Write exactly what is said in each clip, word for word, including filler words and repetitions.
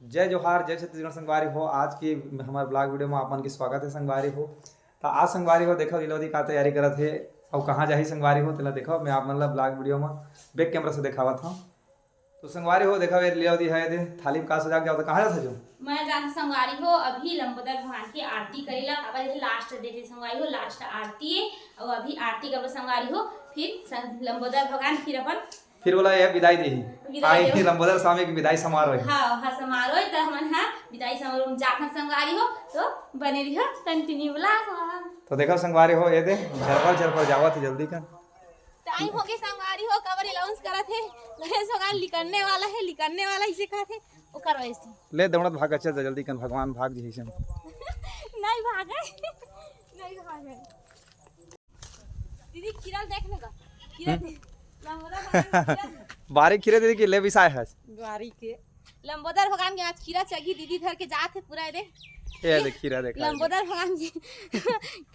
जय जोहार, जय छत्तीसगढ़ संगवारी हो। आज के हमर vlog video में आप मन के स्वागत है संगवारी हो। त आज संगवारी हो देखो लीलावती का तैयारी करत हे अउ कहाँ जाही संगवारी हो, तेला देखो मैं आप मन ला vlog video में back camera से देखावत हूँ। तो संगवारी हो देखो ये लीलावती है दे थाली में का सजा के जावत, कहाँ जात है जो? मैं जात संगवारी हो अभी लंबोदर भगवान की आरती करे ला, काबर ये last date है संगवारी हो, last आरती है। और अभी आरती करबो संगवारी हो, फिर सं-, लंबोदर भगवान फिर अपन फिर बोला ये विदाई देही। विदाई आई देही। लंबोदर स्वामी की विदाई समारोह है। हाँ, हाँ, समारोह है, तो हमन हाँ विदाई समारोह में जात हन संगवारी हो, तो बने रहियो continue vlog में। तो देखो संगवारी हो ये दे झरपर झरपर जावत है जल्दी का। Time हो गए संगवारी हो, काबर announce करत है, गणेश भगवान निकलने वाला है, निकलने वाला इसे कहत है, ओकर वजह से। ले दौड़त भाग, अच्छा जल्दी कन भगवान भाग जही से। नहीं भागे, नहीं भागे। दीदी खीरा देख ना का, खीरा हम्म। दे। लंबोदर भगवान के खीरा दे। बारी खीरा दीदी की ले बिसाए हस। बारी के। लंबोदर भगवान के आज खीरा चगी दीदी धर के जात है पूरा ये दे। ये दे खीरा देखा। लंबोदर भगवान जी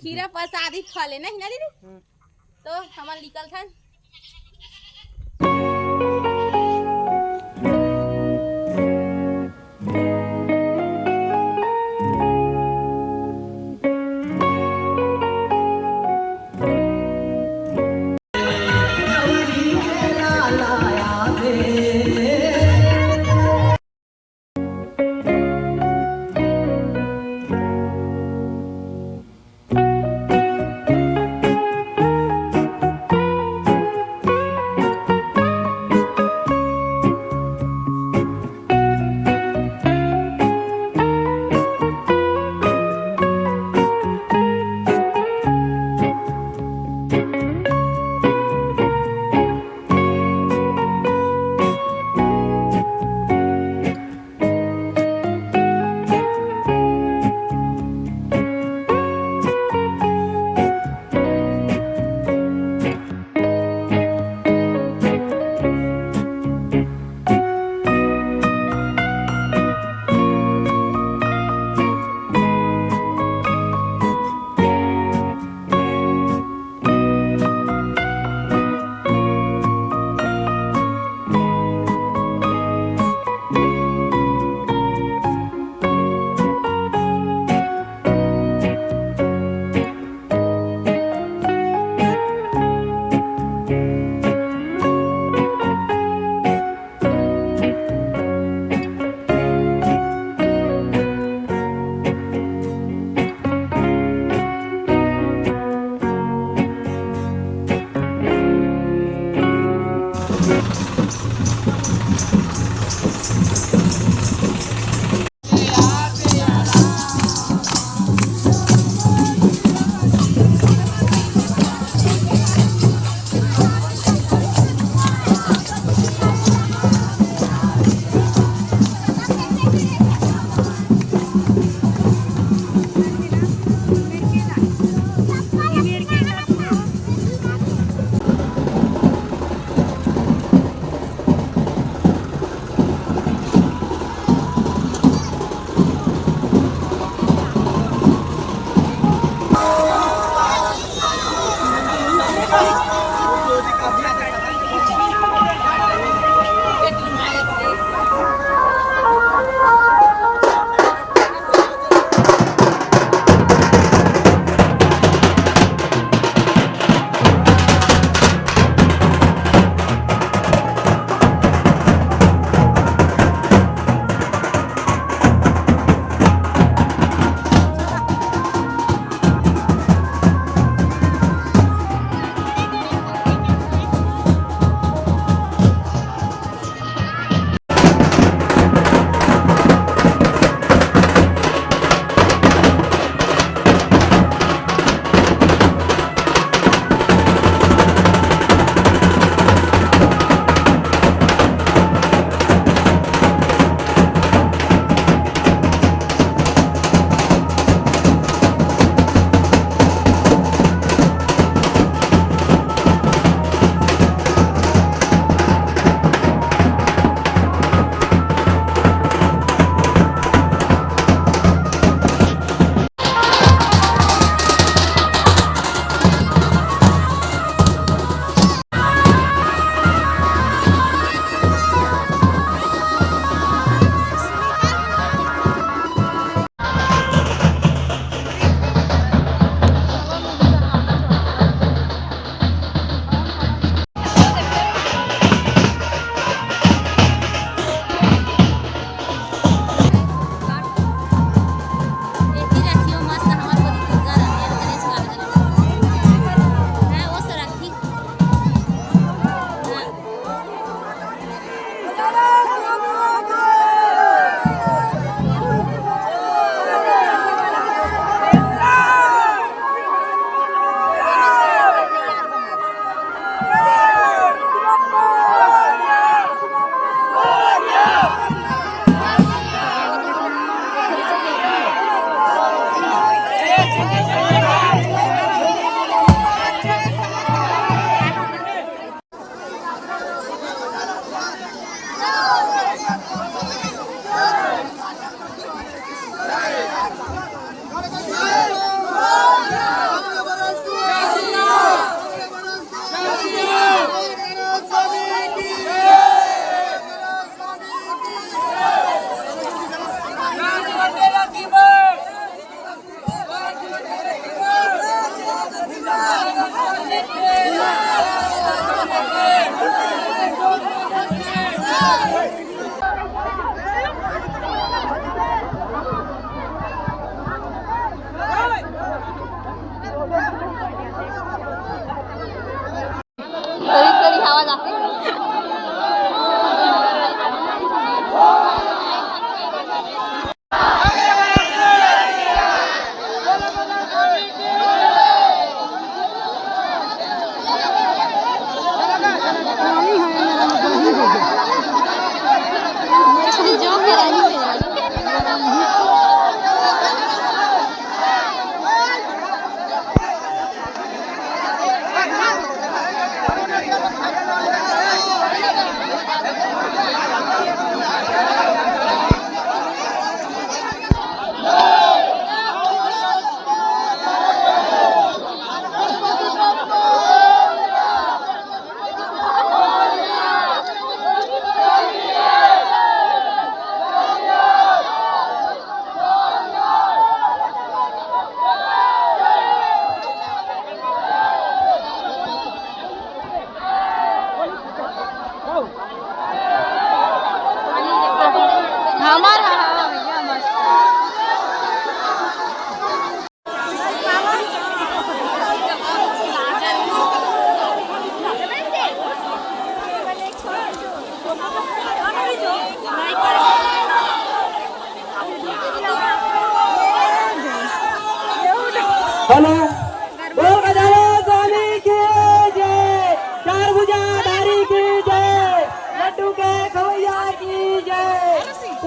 खीरा प्रसादी फल है नहीं ना दीदी? हम्म। तो हमन निकलथन।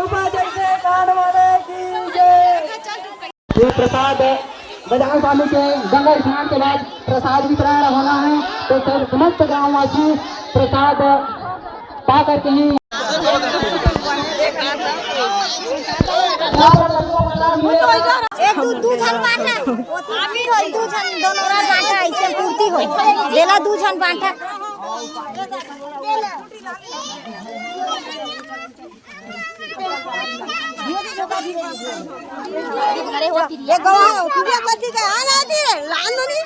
जैसे कान वाले की जय। ये प्रसाद गजानन स्वामी के गंगा स्नान के बाद प्रसाद वितरण होना है, तो सब समस्त ग्रामवासी प्रसाद पा करके ही एक दू, दू झन बांटा, ओती भी होई, दू झन दोनों रा बांटा, ऐसे पूर्ति होई। देला दू झन बांटा। ये गवा, तू भी कथी का आला जी, लान नी।